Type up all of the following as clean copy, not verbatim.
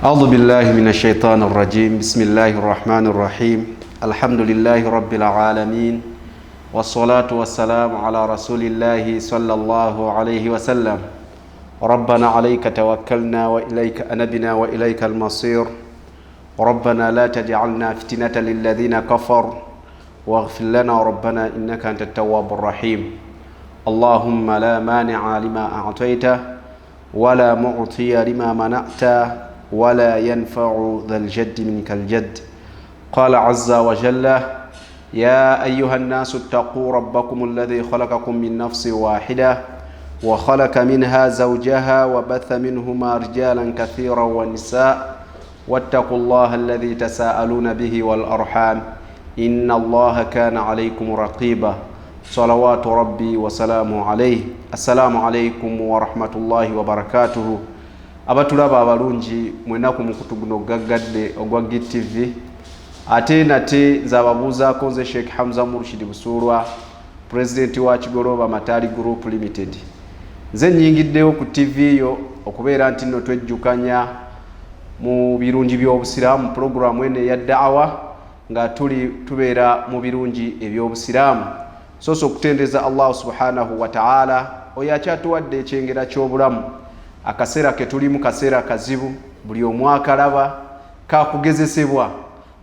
أعوذ بالله من الشيطان الرجيم بسم الله الرحمن الرحيم الحمد لله رب العالمين والصلاة والسلام على رسول الله صلى الله عليه وسلم ربنا عليك توكلنا وإليك أنبنا وإليك المصير ربنا لا تجعلنا فتنة للذين كفروا واغفر لنا ربنا إنك أنت التواب الرحيم اللهم لا مانع لما أعطيته ولا معطي لما منعته ولا ينفع ذا الجد منك الجد قال عز وجل يا أيها الناس اتقوا ربكم الذي خلقكم من نفس واحدة وخلق منها زوجها وبث منهما رجالا كثيرا ونساء واتقوا الله الذي تساءلون به والأرحام إن الله كان عليكم رقيبا صلوات ربي وسلامه عليه السلام عليكم ورحمة الله وبركاته Abatulaba abalungi mwena ku mukutu guno ogaggadde ogwa GTV, ate nate nze ababuuzaako nze Sheikh Hamza Murshid Busuulwa, pulezidenti wa Kigolooba Mataali Group Limited. Nze nnyingiddewo ku TV yo okubeera nti nno twejjukanya mu birungi by'Obusiraamu, pulogulaamu eno eya daawa nga tuli tubeera mu birungi eby'Obusiraamu. Soose okutendereza Allahu subhanahu wa ta'ala oyo akyatuwadde ekyengera ky'obulamu. Akaseera ke tulimu kaseera kazibu, buli omu akalaba kakugezesebwa,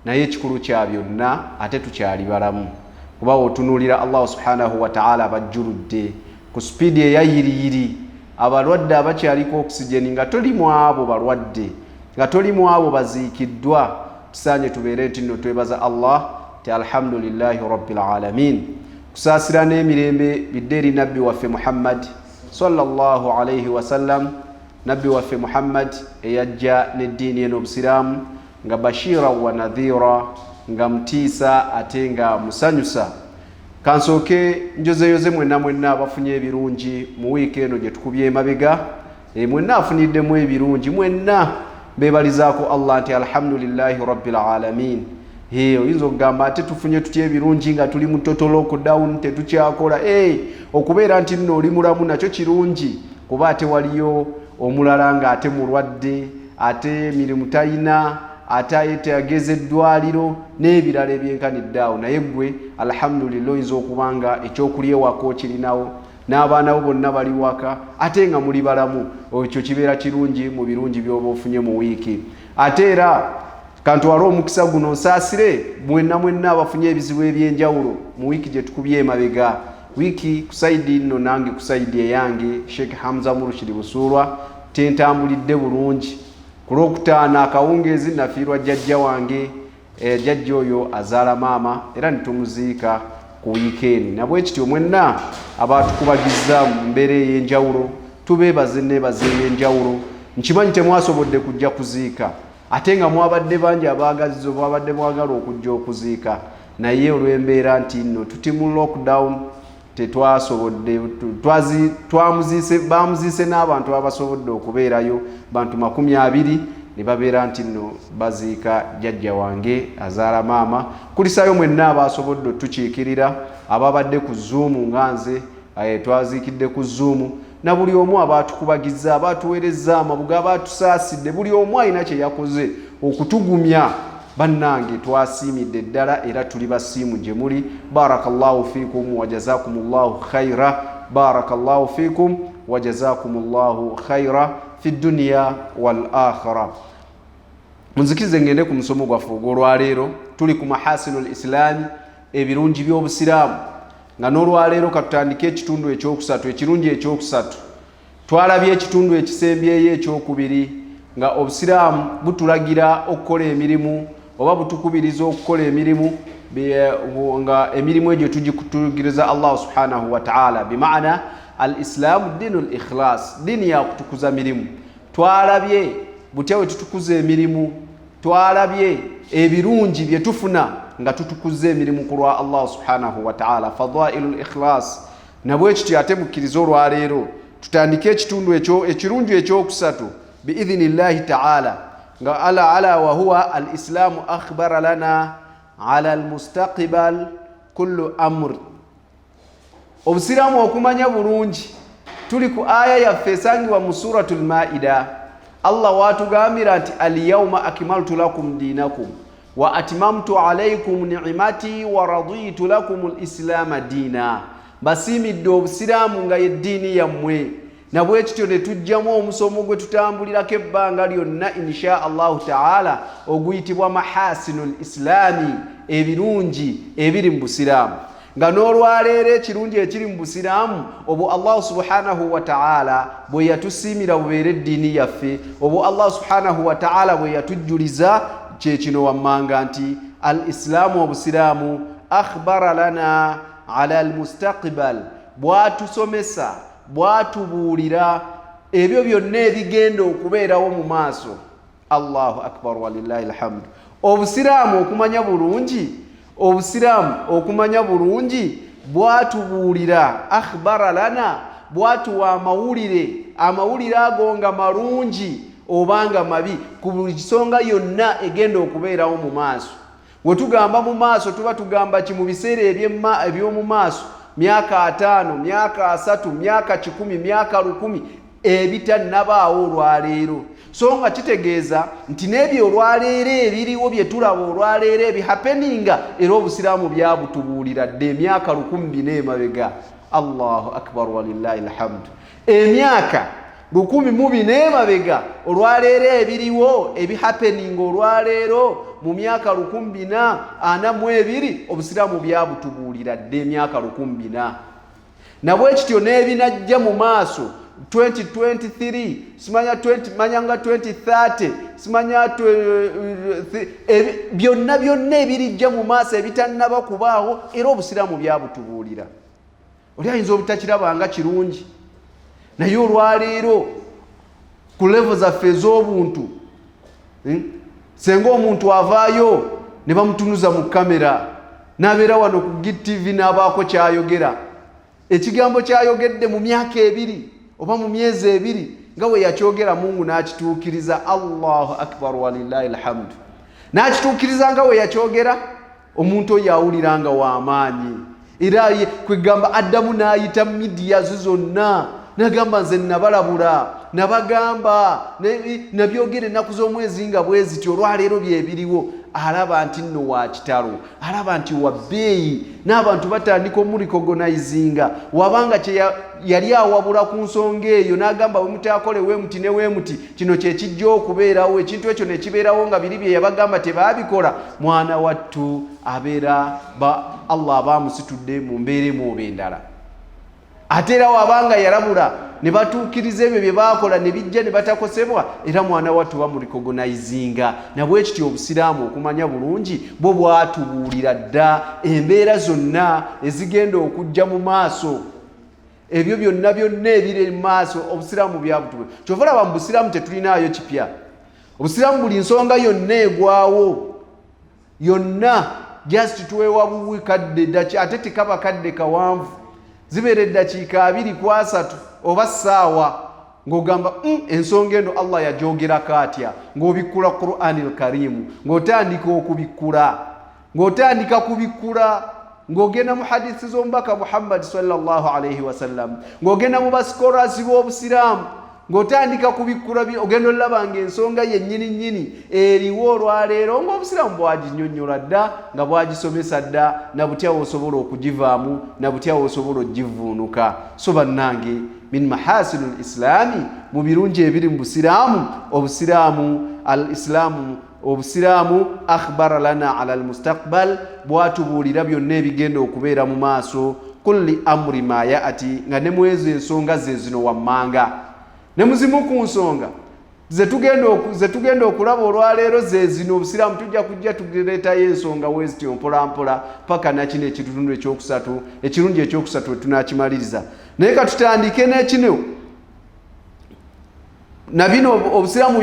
naye ekikulu kya byonna ate tukyali balamu, kuba otunuulira Allahu subhanahu wa ta'ala abajjuludde ku sipiidi eyayiriyiri abalwadde abakyaliko okisigeni, nga toli mu abo balwadde, nga toli mu abo baziikiddwa. Tusaanye tubeere nti nno twebaza Allah ti alhamdulillahi rabbil alamin. Kusaasira n'emirembe bidde eri nabbi waffe Muhammad sallallahu alaihi wasallam, nabbi waffe Muhammad eyajja n'eddiini eno Obusiraamu nga bashira wa nadhira, nga mutiisa ate nga musanyusa. Kansooke njozeyoze mwenna mwenna abafunye ebirungi mu wiiki eno gye tukubye emabega. Mwenna afuniddemu ebirungi, mwenna beebalizaako Allah nti alhamdulillahi rabbil alamin. Oyinza okugamba ate tufunye tutya ebirungi nga tuli mu total lockdown, tetukyakola? Okubeera nti nno oli mulamu nakyo kirungi, kuba ate waliyo omulala nga ate mulwadde, ate emirimu talina, ate ayetageza eddwaliro n'ebirala ebyenkanidde awo. Naye ggwe alhamdulillah oyinza okuba nga ekyokulya ewaka okirinawo, n'abaana bo bonna bali waka, ate nga muli balamu. Ekyo kibeera kirungi mu birungi by'oba ofunye mu wiiki. Ate era kantwale omukisa guno nsaasire mwenna mwenna abafunye ebizibu ebyenjawulo mu wiiki gye tukubye emabega. Wiiki ku sayidi nno nange ku sayidi eyange Sheikh Hamza Murshid Busuulwa tentambulidde bulungi. Ku Lwokutaano akawungeezi nafiirwa jjajja wange, jjajja oyo azaala maama, era nitumuziika ku wiikeeni. Nabwekityo mwenna abaatukubagiza mu mbeera ey'enjawulo tubeebaza enneebaza ey'enjawulo. Nkimanyi temwasobodde kujja kuziika, ate nga mwabadde bangi abaagaziza obwabadde mwagala okujja okuziika, naye olw'embeera nti nno tuti mu lockdown tetwasobodde, twamuziise, bamuziise n'abantu abasobodde okubeerayo bantu 20 ne babeera nti nno baziika jjajja wange azaala maama. Kulisayo mwenna abasobodde otukiikirira ababadde ku Zoom, nga nze twaziikidde ku Zoom, na buli omu abaatukubagiza, abaatuweereza amabuga, abaatusaasidde, buli omu alina kye yakoze okutugumya. Bannange twasiimidde ddala era tuli basiimu gye muli. Barakallahu fikum wa jazakumullahu khaira, barakallahu fikum wa jazakumullahu khaira fi dunya wal akhira. Munzikirize ngende ku musomo gwaffe ogw'olwaleero. Tuli ku mahasinu lislaami, ebirungi by'Obusiraamu, nga n'olwaleero katutandike ekitundu ekyokusatu, ekirungi ekyokusatu. Twalabye ekitundu ekisembyeyo ekyokubiri nga Obusiraamu butulagira okukola emirimu oba butukubiriza okukola emirimu, nga emirimu egyo tugitugiriza Allahu subhanahu wataala. Bimaana al islaamu ddiinu l ikhlas, ddiini yakutukuza mirimu. Twalabye butya bwe tutukuza emirimu, twalabye ebirungi bye tufuna nga tutukuza emirimu ku lwa Allahu subhanahu wataala, fadailu l ikhlas. Nabwekityo ate mukkirize olwaleero tutandike ekitundu ekyo ekirungi ekyokusatu biidhini llahi taala, nga ala ala wahuwa al islaamu akhbara lana ala almustaqbal kullu amr. Obusiraamu okumanya bulungi, tuli ku aya yaffe esangibwa mu Suratu Lmaida. Allah waatugambira nti alyauma akmaltu lakum dinakum wa atmamtu alaikum ni'imati wa raditu lakum lislaama diina. Mbasiimidde obusiraamu nga yeddiini yammwe. Nabwekityo ne tujjamu omusomo gwe tutambulirako ebbanga lyonna insha Allahu taala, oguyitibwa mahasinu lislaami, ebirungi ebiri mu busiraamu. Nga n'olwaleero ekirungi ekiri mu busiraamu obwo Allahu subhanahu wataala bwe yatusiimira bubeere eddiini yaffe, obwo Allahu subhanahu wataala bwe yatujjuliza, kyekino wammanga nti al islaamu, obusiraamu, akhbara lana ala almustaqbal, bwatusomesa, bwatubuulira ebyo byonna ebigenda okubeerawo mu maaso. Allahu akbar, walillahi alhamdu. Obusiraamu okumanya bulungi, obusiraamu okumanya bulungi bwatubuulira, akhbara lana, bwatuwa amawulire, amawulire ago nga malungi oba nga mabi, ku buli nsonga yonna egenda okubeerawo mu maaso. We tugamba mu maaso tuba tugamba ki? Mu biseera eby'omu maaso, myaka 50, myaka 30, myaka 100, myaka 1000, ebitannabaawo olwaleero. So nga kitegeeza nti n'ebyo olwaleero ebiriwo bye tulaba olwaleero ebihappeninga, era obusiraamu byabutubuulira dde emyaka 4000 emabega. Allahu akbar, walillahi alhamdu. Emyaka 1400 emabega, olwaleero ebiriwo ebihappeninga olwaleero mu myaka 1442, obusiraamu byabutubuulira dde emyaka 1400. Nabwekityo n'ebinajja mu maaso 2023, simanya 20, manya nga 2030, simanya byonna byonna ebirijja mu maaso ebitannaba kubaawo, era obusiraamu byabutubuulira. Oli ayinza obutakiraba nga kirungi, naye olwaleero ku level zaffe ez'obuntu, Senga omuntu avaayo ne bamutunuza mu kamera n'abeera wano ku GTV n'abaako kyayogera, ekigambo kyayogedde mu myaka 2 oba mu myezi 2 nga bwe yakyogera, Mungu n'akituukiriza. Allahu akbar, walillahi alhamdu. N'akituukiriza nga bwe yakyogera. Omuntu oyo awulira nga w'amaanyi, era kwegamba addamu n'ayita media zo zonna nagamba, "Nze nabalabula, nabagamba, nabyogera ennaku z'omwezi nga bwe ziti, olwaleero byebiriwo." Alaba nti nno wa kitalo, alaba nti wa bbeeyi, n'abantu batandika omurecognizinga. Wabanga kye yali awabula ku nsonga eyo n'agamba, "We mutakole wemuti ne wemuti, kino kyekijja okubeerawo," ekintu ekyo nekibeerawo nga biri bye yabagamba tebaabikola, mwana wattu abeera Allah aba amusitudde mu mbeera emu oba endala. Ate era wabanga yalabula ne batuukiriza ebyo bye baakola ne bijja ne batakosebwa, era mwana wattu bamurecognizinga. Nabwekityo obusiraamu okumanya bulungi bwo bwatubuulira dda embeera zonna ezigenda okujja mu maaso. Ebyo byonna byonna ebiri mu maaso obusiraamu byabutubu. Kyova olaba mu busiraamu tetulinaayo kipya. Obusiraamu buli nsonga yonna egwawo yonna just twewa buwi kadde daki, ate tekaba kadde kawanvu, zibeera eddakiika 20 ku 30 oba ssaawa, ng'ogamba, ensonga eno Allah yajogerako atya?" Ng'obikkula Qurani lkarimu, ng'otandika okubikkula, ng'otandika kubikkula, ng'ogenda mu hadisi z'omubaka Muhammadi sallallahu alaihi wasallam, ng'ogenda mu bascholars b'obusiraamu, ng'otandika kubikkula, ogenda olaba nga ensonga yennyini nnyini eriwo olwaleero ng'obusiraamu bwaginyonnyola dda, nga bwagisomesa dda, na butya wosobola okugivaamu, na butya wosobola okugivuunuka. So bannange, min mahasinu lislaami, mu birungi ebiri mu busiraamu, obusiraamu, al islaamu, obusiraamu, akhbara lana ala almustaqbal, bwatubuulira byonna ebigenda okubeera mu maaso, kulli amri ma yaati, nga ne mwezo ensonga ze zino wammanga, ne muzimu ku nsonga zetugenda okulaba olwaleero ze zino. Obusiraamu tujja kujja tuleetayo ensonga wezityo mpolampola paka nakino ekitundu ekyokusatu, ekirungi ekyokusatu wetunakimaliriza. Naye katutandike nekino na bino obusiraamu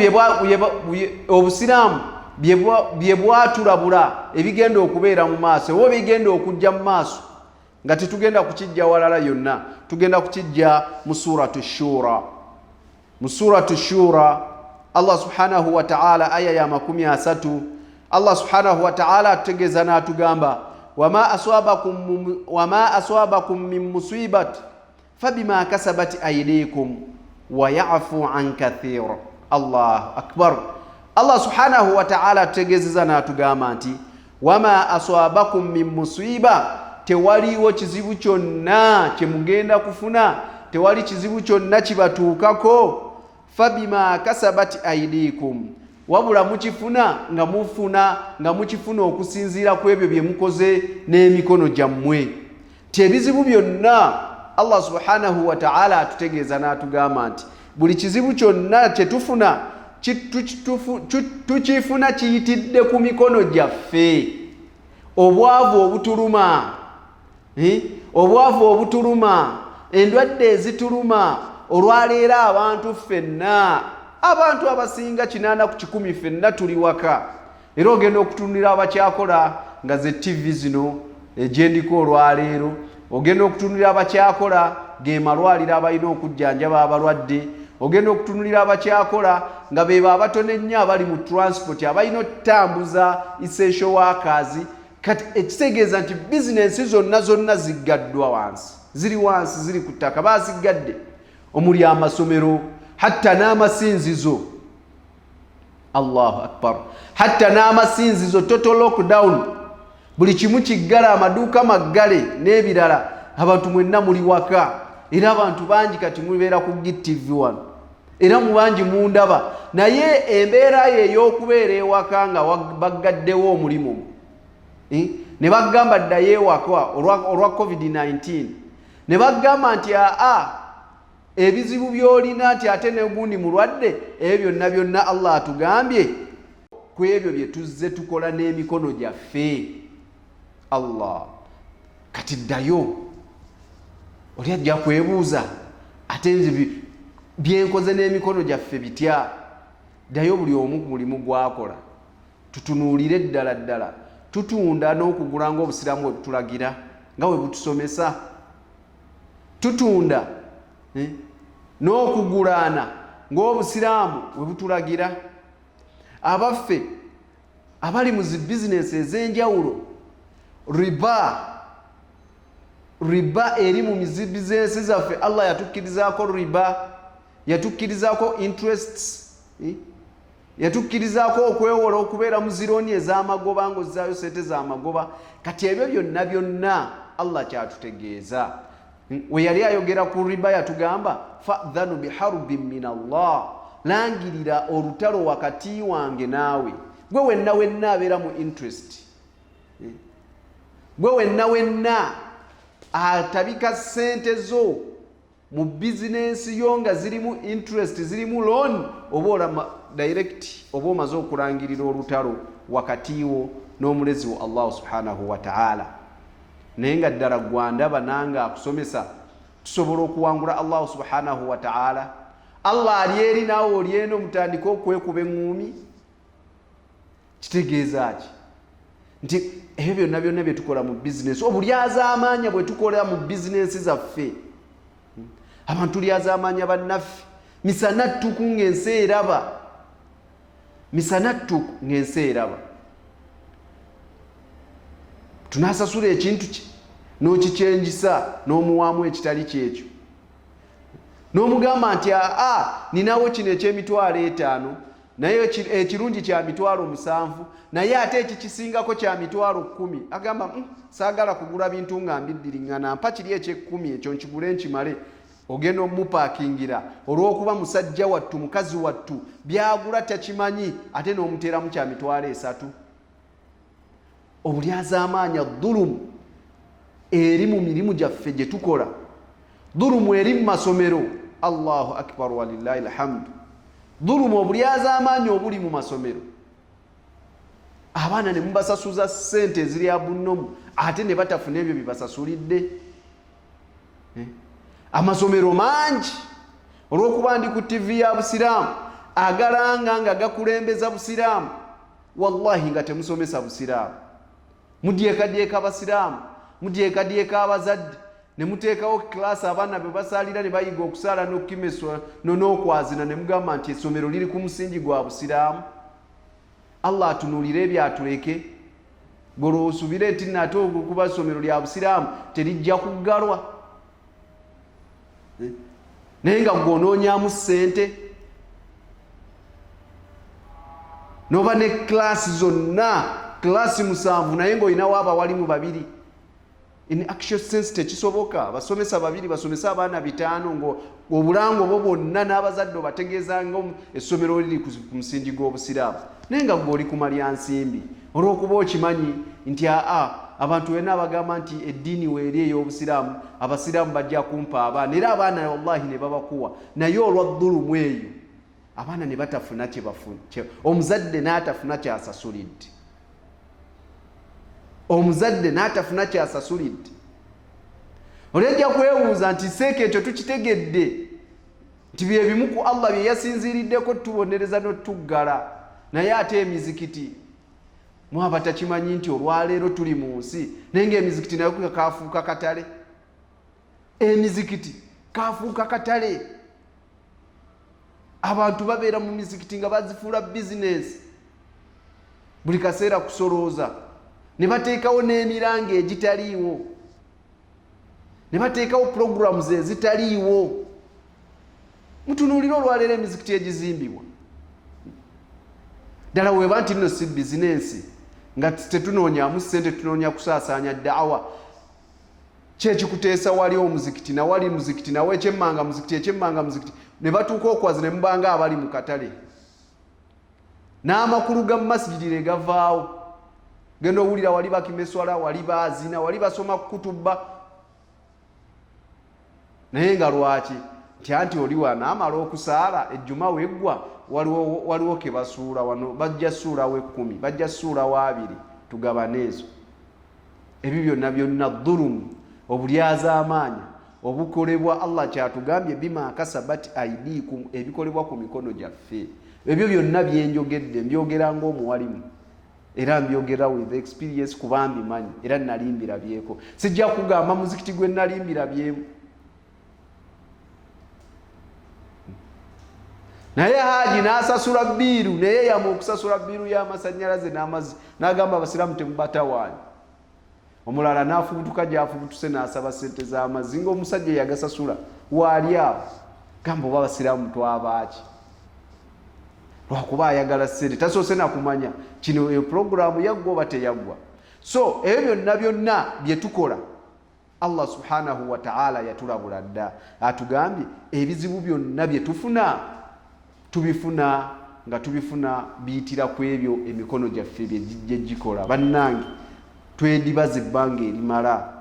bye bwatulabula ebigenda okubeera mu maaso oba bigenda okujja mu maaso, nga tetugenda kukijja walala yonna, tugenda kukijja mu Suratu Shura. Mu Suratu Shura, Allah subhanahu wataala, aya ya 30, Allah subhanahu wataala atutegeeza n'atugamba, "Wama aswabakum min musibat fabima kasabat aidikum wa yafu an kathir." Allahu akbar. Allah subhanahu wataala atutegeezeza n'atugamba nti wama aswabakum min musiba, tewaliwo kizibu kyonna kyemugenda kufuna, tewali kizibu kyonna kibatuukako, fabima kasabat aidikum, wabula mukifuna nga mufuna nga mukifuna okusinziira ku ebyo bye mukoze n'emikono gyammwe. Nti ebizibu byonna Allah subhanahu wataala atutegeeza n'atugamba nti buli kizibu kyonna kyetufuna tukifuna kiyitidde ku mikono gyaffe. Obwavu obutuluma, obwavu obutuluma, endwadde ezituluma olwaleero, abantu ffenna, abantu abasinga 80% ffenna tuli waka. Era ogenda okutunulira abakyakola nga ze TV zino egyendiko olwaleero, ogenda okutunulira abakyakola ge malwaliro abalina okujjanjaba abalwadde, ogenda okutunulira abakyakola nga beba abatono ennyo abali mu transport abalina okutambuza essential workers. Kati ekitegeeza nti bizinensi zonna zonna ziggaddwa wansi, ziri wansi, ziri ku ttaka, baziggadde, omuli amasomero hatta n'amasinzizo. Allahu akbar! Hatta n'amasinzizo, total lockdown, buli kimu kiggala, amaduuka maggale n'ebirala, abantu mwenna muli waka. Era abantu bangi kati mubeera ku GTV wano, era mu bangi mundaba, naye embeera yo ey'okubeera ewaka nga baggaddewo omulimu, ne bagamba ddayo ewaka olwa COVID-19, ne bagamba nti aa ebizibu by'olina nti ate negundi mulwadde, ebyo byonna byonna Allah atugambye ku ebyo bye tuzze tukola n'emikono gyaffe. Allah, kati ddayo, oli ajja kwebuuza ate nze byenkoze n'emikono gyaffe bitya? Ddayo buli omu ku mulimu gwakola, tutunuulire ddala ddala tutunda n'okugula ng'obusiraamu bwe butulagira, nga bwe butusomesa, tutunda n'okugulaana ng'obusiraamu bwe butulagira. Abaffe abali mu zi bizinesi ez'enjawulo, riba eri mu zi bizinesi zaffe. Allah yatukkirizaako riba, yatukkirizaako interests, yatukkirizaako okwewola, okubeera mu zirooni ez'amagoba ng'ozzaayo sente z'amagoba. Kati ebyo byonna byonna Allah kyatutegeeza we yali ayogera ku riba, yatugamba fadhanu biharbin min Allah, langirira olutalo wakati wange naawe, gwe wenna wenna abeera mu interest, gwe wenna wenna atabika sente zo mu bizinensi yo nga zirimu interest, zirimu loan, oba olama direct oba omaze okulangirira olutalo wakati wo n'omulezi wo Allahu subhanahu wataala. Naye nga ddala gwandaba nange akusomesa, tusobola okuwangula Allahu subhanahu wataala? Allah ali eri, naawe oli eno, mutandike okwekuba eŋŋuumi. Kitegeeza ki? Nti ebyo byonna byonna bye tukola mu bizinesi, obulyazaamaanya bwe tukola mu bizinensi zaffe, abantu tulyazaamaanya bannaffe misana ttuku ng'ensi eraba, misana ttuku ng'ensi eraba. Tunasasula ekintu kye n'okikyenjisa n'omuwaamu ekitali kyekyo, n'omugamba nti aa ninawo kino eky'emitwalo 5, naye ekirungi kya 70,000, naye ate ekikisingako kya 100,000. Agamba, saagala kugula bintu nga mbiddiriŋŋana, mpa kiri ekyekumi ekyo nkigule nkimale." Ogenda omupaakingira olw'okuba musajja wattu, mukazi wattu byagula takimanyi, ate n'omuteeramu kya 30,000. Obulyazaamaanya, dhulumu eri mu mirimu gyaffe gye tukola, dhulumu eri mu masomero. Allahu akbar, walillahi alhamdu. Dhulumu, obulyazaamaanyi obuli mu masomero, abaana ne mubasasuza ssente eziri abnormal, ate ne batafuna ebyo byebasasulidde. Amasomero mangi, olw'okuba ndi ku TV ya busiraamu, agalanga nga gakulembeza busiraamu, wallahi nga temusomesa busiraamu, mudyekadyeka abasiraamu, mudyekadyeka abazadde, ne muteekawo kilaasi abaana bwe basaalira ne bayiga okusaala n'okukimeswa n'okwazina, ne mugamba nti essomero liri ku musingi gwa busiraamu. Allah atunuulire ebyatuleke. Golwoosubire nti nate okuba essomero lya busiraamu terijja kuggalwa, naye nga gwonoonyamu ssente. Noba ne kilasi zonna, kilasi 7, naye ng'olinawo abawalimu 2. In actual sense tekisoboka. Basomesa 2 basomesa abaana 5, ng'obulango bwo bwonna n'abazadde obategeeza nga essomero liri ku musingi gw'obusiraamu, naye nga gwe oli kumalya nsimbi, olw'okuba okimanyi nti aa abantu bonna abagamba nti eddiini weeri ey'obusiraamu, abasiraamu bajja kumpa abaana, era abaana wallahi ne babakuwa, naye olwa dhulumu eyo abaana ne batafuna kye bafuna, omuzadde n'atafuna kyasasulidde, omuzadde n'atafuna kyasasulidde. Olejja kwebuuza nti seeka ekyo tukitegedde nti bye bimu ku Allah bye yasinziiriddeko tubonereza n'otuggala, naye ate emizikiti mwaba takimanyi nti olwaleero tuli mu nsi, naye ng'emizikiti nayo kafuuka katale, emizikiti kafuuka katale. Abantu babeera mu mizikiti nga bazifuula bizinensi, buli kaseera kusolooza, ne bateekawo n'emiranga egitaliiwo, ne bateekawo programs ezitaliiwo. Mutunuulire olwaleero emizikiti egizimbibwa ddala, weeba nti nno si bizinensi, nga tetunoonyamu ssente, tunoonya kusaasaanya daawa. Kyekikuteesa wali omuzikiti nawali muzikiti nawe ekyemmanga muzikiti, ekyemmanga muzikiti, ne batuuka okwazi ne mubanga abali mu katale, n'amakulu ga masijidi ne gavaawo. Genda owulira wali bakimeswala, wali baazina, wali basoma kutubba, naye nga lwaki? Nti anti oli wanaamala okusaala ejjuma weggwa, waliwo ke basuula wano, bajja suulawo 10, bajja suulawo 2, tugabane ezo. Ebyo byonna byonna dhulumu, obulyazaamaanyi obukolebwa. Allah kyatugambye, bima kasabat aidikum, ebikolebwa ku mikono gyaffe. Ebyo byonna byenjogedde mbyogera ng'omuwalimu, era mbyogera with experience, kuba mbimanyi era nali mbirabyeko. Sijja kugamba muzikiti gwe nali mbirabyemu, naye haji n'asasula biiru, naye yama okusasula biiru y'amasannyalaze n'amazzi, n'agamba abasiraamu temubatawaanya. Omulala n'afubutuka gy'afubutuse n'asaba ssente z'amazzi, ng'omusajja yagasasula waali awo. Gamba oba abasiraamu twabaaki? Lwakuba ayagala ssente, tasoose nakumanya kino eyo pulogulaamu yaggwa oba teyaggwa. So ebyo byonna byonna bye tukola, Allah subhanahu wa ta'ala yatulabula dda, atugambye ebizibu byonna bye tufuna, tubifuna nga tubifuna biyitira ku ebyo emikono gyaffe bye gikola. Bannange, twedibaze ebbanga erimala,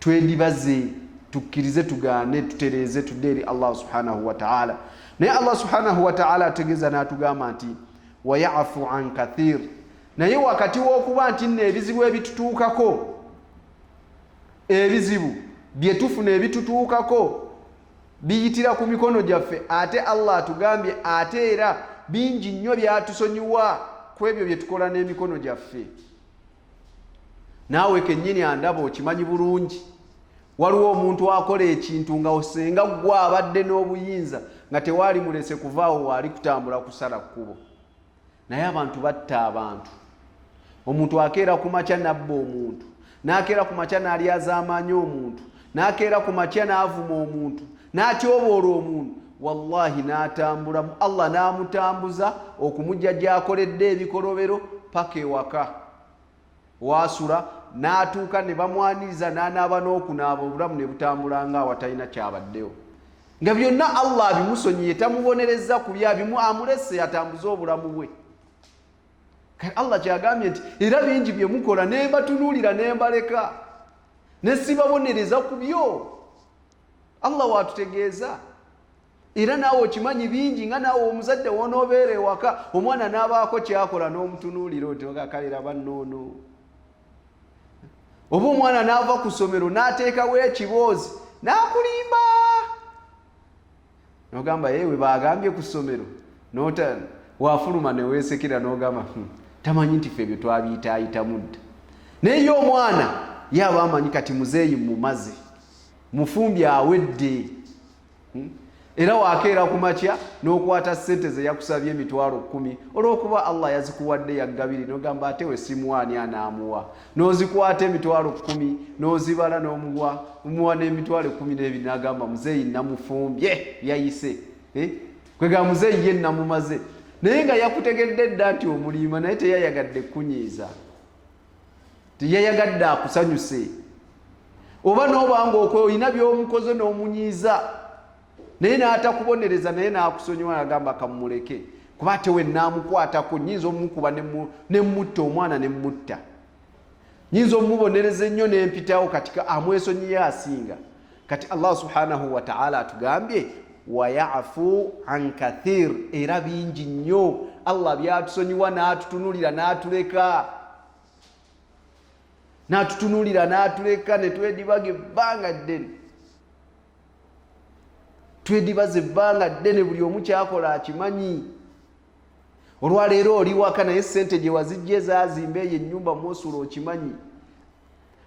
twedibaze, tukkirize, tugaane, tutereeze, tudde eri Allah subhanahu wa ta'ala. Naye Allah subhanahu wa ta'ala ategeeza n'atugamba nti wayafu an kathir, naye wakati w'okuba nti nno ebizibu ebitutuukako, ebizibu bye tufuna ebitutuukako biyitira ku mikono gyaffe, ate Allah atugambye ate era bingi nnyo byatusonyiwa ku ebyo bye tukola n'emikono gyaffe. Naawe kennyini andaba okimanyi bulungi, waliwo omuntu akola ekintu nga osenga ggwe abadde n'obuyinza nga tewaali mulese kuvaawo, waali kutambula kusala kkubo, naye abantu batta abantu. Omuntu akeera ku makya n'abba omuntu, n'akeera ku makya n'alyazaamaanya omuntu, n'akeera ku makya n'avuma omuntu, n'atyoboola omuntu, wallahi n'atambula, Allah n'amutambuza okumujja gy'akoledde ebikolobero paka ewaka waasula, n'atuuka ne bamwaniriza, n'anaaba n'okunaaba, obulamu ne butambula nga awatalina kyabaddewo, nga byonna Allah abimusonyiye, tamubonereza ku byabimu, amulese atambuze obulamu bwe. Allah kyagambye nti era bingi bye mukola ne mbatunuulira ne mbaleka ne sibabonereza ku byo. Allah watutegeeza, era naawe okimanyi bingi, nga naawe omuzadde wonoobeera ewaka omwana n'abaako kyakola n'omutunuulira oti ogakalera bannoono, oba omwana n'ava ku ssomero n'ateekawo ekiboozi n'akulimba n'ogamba yewe baagambye ku ssomero, wafuluma neweesekera n'ogamba tamanyi nti ffe ebyo twabiyitaayitamu dda. Naye ye omwana ye aba amanyi kati muzeeyi mumaze mufumbi awedde. Era wakeera ku makya n'okwata ssente ze yakusabye emitwalo 10, olw'okuba Allah yazikuwadde yaggabiri, n'ogamba ate we simuwaani anaamuwa, n'ozikwata emitwalo 10 n'ozibala n'omuwa, omuwa n'emitwalo 12, n'agamba muzeeyi namufumbye yayise, kwega muzeeyi ye namumaze. Naye nga yakutegedde dda nti omulimba, naye teyayagadde kukunyiiza, teyayagadde akusanyuse. Oba n'obanga okwe olina by'omukoze n'omunyiiza, naye n'atakubonereza, naye n'akusonyiwa, agamba kamumuleke, kuba ate we naamukwatako nyinza omukuba ne mmutta, omwana ne mmutta, nyinza omubonereza ennyo nempitawo. Kati amwesonyiye asinga. Kati Allah subhanahu wataala atugambye wayafu an kathir, era bingi nnyo Allah byatusonyiwa n'atutunulira n'atuleka, n'atutunulira n'atuleka ne twedibaga ebbanga ddene, twedibaza ebbanga ddene. Buli omu kyakola akimanyi. Olwaleero oli waka, naye sente gye wazijja ezazimba eyo ennyumba mwosula okimanyi.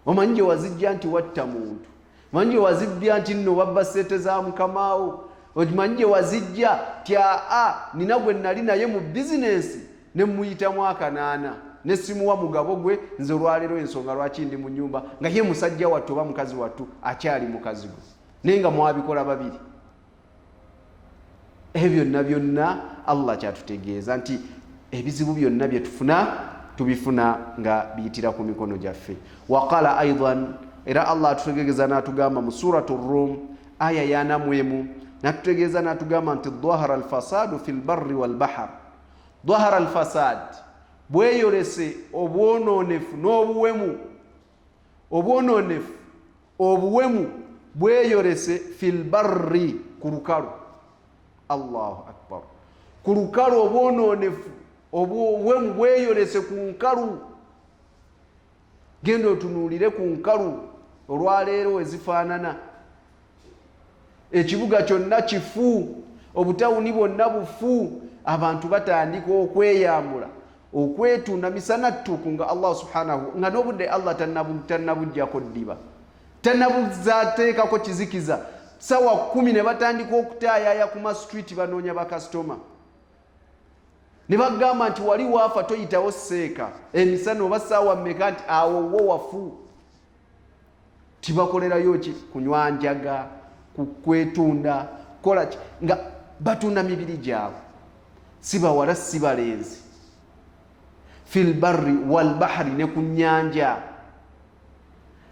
Omanyi gye wazijja nti watta muntu, omanyi gye wazibbya nti nno wabba sente za mukamaawo, omanyi gye wazijja ti aa nina gwe nali naye mu bizinensi ne muyitamu akanaana ne simuwa mugabo gwe. Nze olwaleero ensonga lwaki ndi mu nyumba, nga ye musajja wattu oba mukazi wattu akyali mukazi gwe, naye nga mwabikola babiri. Ebyo byonna byonna Allah kyatutegeeza nti ebizibu byonna bye tufuna, tubifuna nga biyitira ku mikono gyaffe. Waqala aidan, era Allah atutegeeza n'atugamba mu Suratu Rum, aya ya41, n'atutegeeza n'atugamba nti dahara alfasadu fi lbarri walbahar. Dahara alfasad, bweyolese obwononefu n'obuwemu. Obwononefu, obuwemu bweyolese fi lbarri, ku lukalu. Allahu akbar! Ku lukalu obwononefu, obuwemu bweyolese ku nkalu. Genda otunuulire ku nkalu olwaleero ezifaanana, ekibuga kyonna kifu, obutawuni bwonna bufu. Abantu batandika okweyambula, okwetunda misana ttuku, nga Allah subhanahu nga n'obudde Allah tannabuggyako ddiba, tannabuzateekako kizikiza. Sawa 10 ne batandika okutaayaaya ku mastreet, banoonya bakasitoma. Ne bagamba nti wali waafa, toyitawo seeka emisana oba saawa mmeka, nti awo wo wafu. Tibakolerayo ki? Kunywa njaga, kwetunda, kukola ki, nga batunda mibiri gyabwe, si bawala si balenzi. Fi lbarri walbahari, ne ku nyanja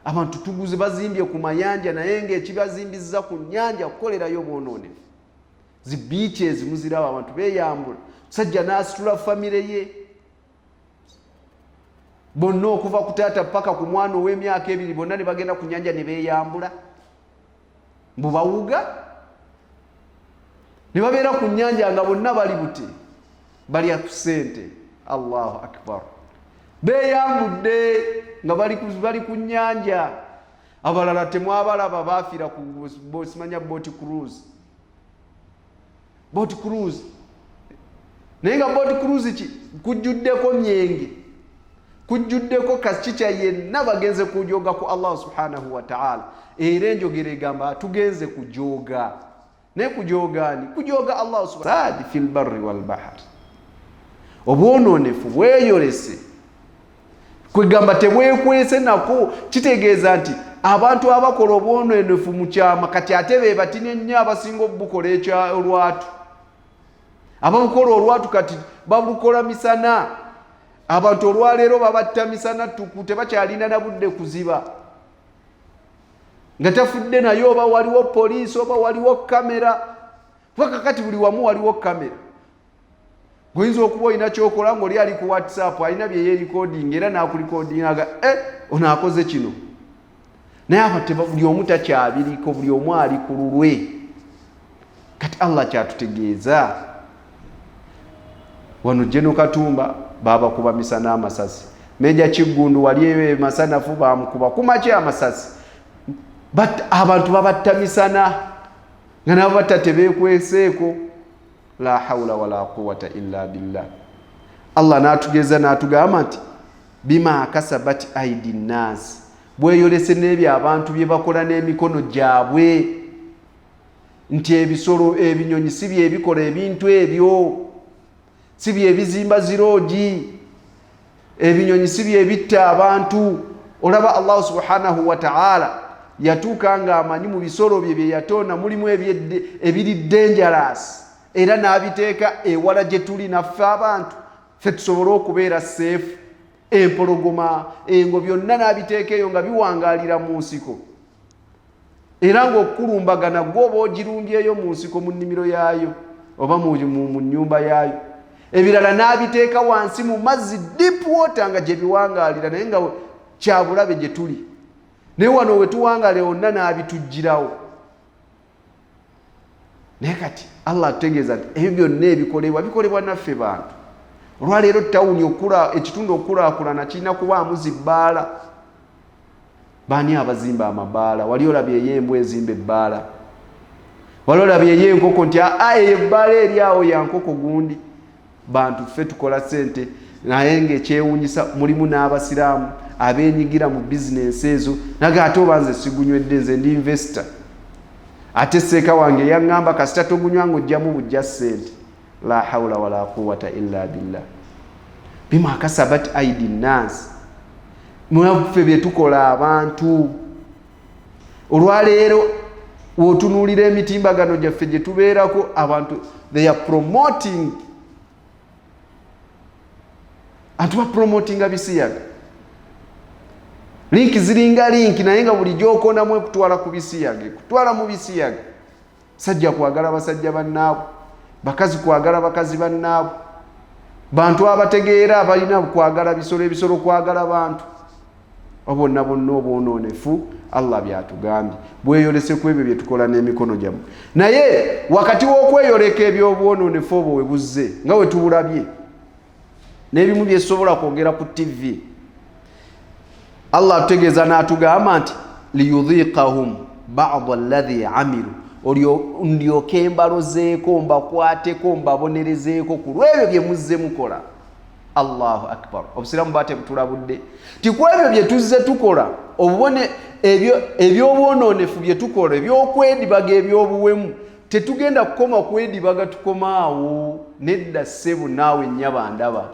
abantu tuguze, bazimbye ku mayanja, naye ngaekibazimbiza ku nyanja kukolerayo bwononefu. Zi beach ezimuziraba, abantu beyambula, musajja n'asitula famire ye bonna, okuva ku taata paka ku mwana ow'emyaka 2, bonna ne bagenda ku nyanja ne beeyambula, mbu bawuga, ne babeera ku nyanja nga bonna bali bute, balya ku ssente. Allahu akbar! Beeyambudde nga bali ku nyanja. Abalala temwabalaba bafiira ku simanya boat cruise, boat cruise, naye nga boat cruise ki? Kujjuddeko myenge, kujjuddeko kakikya, yenna bagenze kujoga ku Allah subhanahu wataala. Era enjogera egamba tugenze kujoga, naye kujogaani? Kujoga Allah sadi. Fi lbarri walbahari, obwononefu bweyolese, kwegamba tebwekwese nako. Kitegeeza nti abantu abakola obwononefu mu kyama kati ate be batini ennyo abasinga obukola olwatu. Ababukola olwatu kati babukola misana. Abantu olwaleero babatta misana ttuku, tebakyalina na budde kuziba, nga tafudde naye oba waliwo poliisi oba waliwo kamera, kuba kakati buli wamu waliwo kamera. Oyinza okuba olina kyokola ngaoli ali ku WhatsApp, alina byeyerecording era nakurecordingaga, e ono akoze kino. Naye aba buli omu takyabiriko, buli omu ali ku lulwe. Kati Allah kyatutegeeza wano, General Katumba babakuba misana amasasi, Major Kiggundu wali eyo masanafu bamukuba kumakya amasasi. Abantu babatta misana, nga nabo batta tebekweseeko. La haula wala quwata illa billah. Allah n'atugeza n'atugamba nti bima kasabat aidi nnas, bweyolese n'ebyo abantu bye bakola n'emikono gyabwe, nti ebisolo, ebinyonyi si byebikola ebintu ebyo, si byebizimba ziroogi, ebinyonyi si byebitta abantu. Olaba Allahu subhanahu wataala yatuuka nga amanyi mu bisolo bye byeyatonda mulimu ebiri dangerous. Era n'abiteeka ewala gye tuli naffe abantu, ffe tusobole okubeera safe. Empologoma, engo, byonna n'abiteeka eyo nga biwangaalira mu nsiko, era ng'okukulumbagana gwe oba ogirumbyeyo mu nsiko, mu nnimiro yaayo oba mu nnyumba yaayo. Ebirala n'abiteeka wansi mu mazzi, deep water, nga gye biwangaalira, naye nga kyabulabe gye tuli. Naye wano we tuwangaale wonna n'abituggyirawo. Naye kati Allah atutegeeza nti ebyo byonna ebikolebwa bikolebwa naffe bantu. Olwaleero tawuni, ekitundu okukulaakulana kirina kubaamu zibbaala. Baani abazimba amabaala? Wali olabye eyo embwa ezimba ebbaala? Wali olabye eyo enkoko nti aa, eyo ebbaala eri awo ya nkoko gundi? Bantu ffe tukola sente, naye ngaekyewunyisa mulimu n'abasiraamu abenyigira mu bizinensi ezo. Naga ate oba nze sigunywedde, nze ndi investor, ate seeka wange yaŋŋamba kasita togunywa nga ojjamu bujja sente. La haula wala quwata illa billah. Bima kasabat aidi nnas, mwaffe byetukola abantu. Olwaleero wotunuulira emitimbagano gyaffe gye tubeerako, abantu they are promoting, antu bapromotinga bisiyaga. Link ziringa link, naye nga bulijjo okonamu ekutwala ku bisiyaga, ekutwala mu bisiyaga. Sajja kwagala basajja bannaabwe, bakazi kwagala bakazi bannaabwe, bantu abategeera balina kwagala bisolo, ebisolo kwagala bantu. Bonna bonna obwonoonefu Allah byatugambye bweyolese ku ebyo byetukola n'emikono gyammwe. Naye wakati w'okweyoleka ebyobwonoonefu obwo we buzze nga we tubulabye n'ebimu byesobola kwogera ku TV, Allah atutegeeza n'atugamba nti liyudhiqahum bada alladhi amilu, ndyoke mbalozeeko, mbakwateko, mbabonerezeeko ku lwebyo bye muzze mukola. Allahu akbar! Obusiraamu ba tebutulabudde ti ku ebyo bye tuzze tukola, obubone ebyobwonoonefu bye tukola, ebyokwedibaga, ebyobuwemu, tetugenda kukoma kwedibaga tukomaawo. Nedda ssebu, naawe nnyaba ndaba,